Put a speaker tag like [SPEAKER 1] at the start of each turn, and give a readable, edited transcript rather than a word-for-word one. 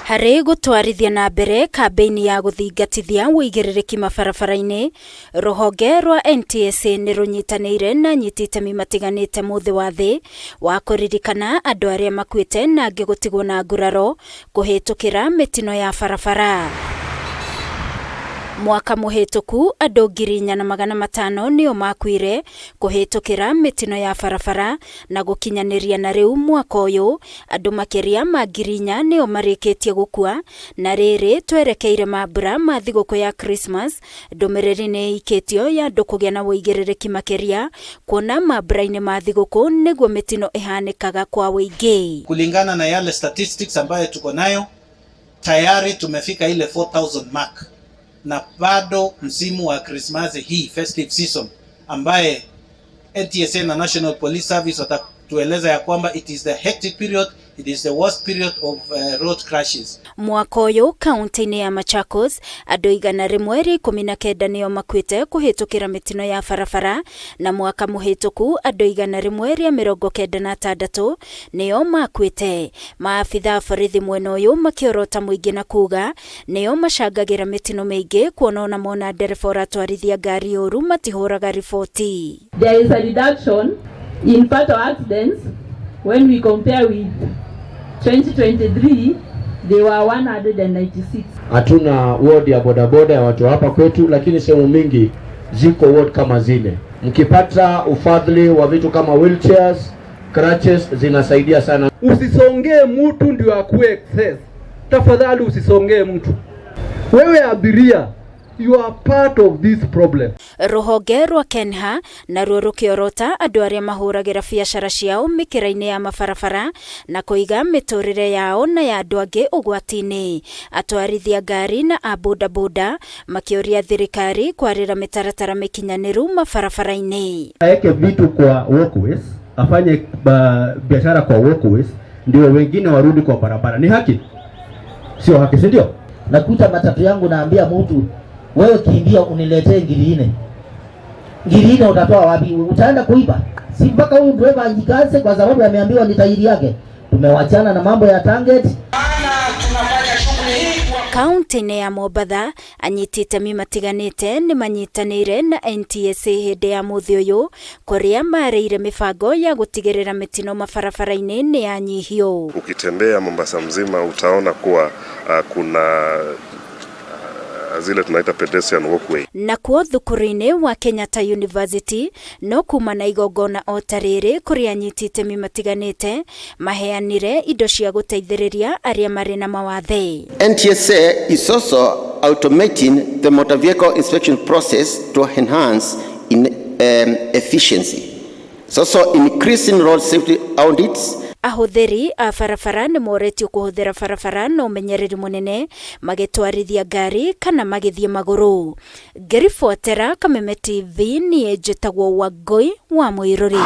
[SPEAKER 1] Harĩ gũtwarithia na mbere kambĩini ya gũthingatithia ũigĩrĩrĩki mabarabara-inĩ, rũhonge rwa NTSA nĩ rũnyitanĩire na anyiti itemi matiganĩte mũthĩ wa thĩ wa kũririkana andũ arĩa makuĩte na angĩ gũtigwo na nguraro kũhĩtũkĩra mĩtino ya barabara. Mwaka mũhĩtũku andũ 4500 nĩo makuire kũhĩtũkĩra mĩtino ya barabara na gũkinyanĩria na rĩu mwaka ũyũ andũ makĩria ma 4000 nĩo marĩkĩtie gũkua. Na rĩrĩ twerekeire mambura ma thigũkũ ya Christmas, ndũmĩrĩri nĩ ĩikĩtio ya andũ kũgĩa na ũigĩrĩrĩki makĩria kuona mambura-inĩ ma thigũkũ nĩguo mĩtino ĩhanĩkaga kwa ũingĩ.
[SPEAKER 2] Kulingana na yale statistics ambayo tuko nayo tayari tumefika ile 4000 mark, na bado msimu wa Christmas hii festive season ambaye NTSA na National Police Service watatueleza ya kwamba it is the hectic period, it is the worst period of road crashes.
[SPEAKER 1] Mwaka ũyũ kaunti-inĩ ya Machakos andũ 119 nĩo makuĩte kũhĩtũkĩra mĩtino ya barabara, na mwaka mũhĩtũku andũ 196 nĩo makuĩte. Maabitha a borithi mwena ũyũ makĩorota mũingĩ na kuga nĩo macangagĩra mĩtino mĩingĩ, kuona ona mona ndereba ũratwarithia ngari ũru matihũraga riboti.
[SPEAKER 3] There is a reduction in fatal accidents when we compare with 2023, they were 196.
[SPEAKER 4] Hatuna ward ya bodaboda ya watu hapa kwetu, lakini sehemu mingi ziko ward kama zile. Mkipata ufadhili wa vitu kama wheelchairs, crutches zinasaidia sana.
[SPEAKER 5] Usisongee mtu ndio akuwe excess. Tafadhali usisongee mtu. Wewe abiria, you are part of this problem.
[SPEAKER 1] Rũhonge rwa Kenha naruo rũkĩorota andũ arĩa mahũragĩra biacara ciao mĩkĩra-inĩ ya mabarabara na kũiga mĩtũrĩre yao na ya andũ angĩ ũgwati-inĩ. Atwarithia ngari na a bodaboda makĩũria thirikari kwarĩra mĩtaratara mĩkinyanĩru mabarabara-inĩ.
[SPEAKER 6] Aeke vitu kwa walkways, afanye biashara kwa walkways, ndio wengine warudi kwa barabara. Ni haki? Sio haki, si ndio?
[SPEAKER 7] Nakuta matatu yangu naambia mtu, wewe kimbia uniletee ngiri 4. Ngiri 4 utatoa wapi? Utaenda kuiba? Si mpaka huyu driver ajikaze kwa sababu ameambiwa ni tairi yake. Tumewachana na mambo ya target.
[SPEAKER 1] Kaunti-inĩ ya Mombatha anyiti itemi matiganĩte nĩ manyitanĩire na NTSA hĩndĩ ya mũthĩ ũyũ kũrĩa marĩire mĩbango ya gũtigĩrĩra mĩtino mabarabara-inĩ nĩ yanyihio.
[SPEAKER 8] Ukitembea Mombasa mzima utaona kuwa kuna zile tunaita pedestrian walkway.
[SPEAKER 1] Nakuo thukuru-inĩ wa Kenyatta University no kuma na igongona o ta rĩrĩ kũrĩa anyiti itemi matiganĩte maheanire indo cia gũteithĩrĩria arĩa marĩ na mawathe.
[SPEAKER 9] NTSA is also automating the motor vehicle inspection process to enhance efficiency. It's also increasing road safety audits.
[SPEAKER 1] Ahũthĩri a barabara nĩ moretio kũhũthĩra barabara na ũmenyereri mũnene magĩtwarithia ngari kana magĩthiĩ magũrũ. Ngĩribotera Kameme TV, niĩ njĩtagwo Wangũi wa Mũirũri.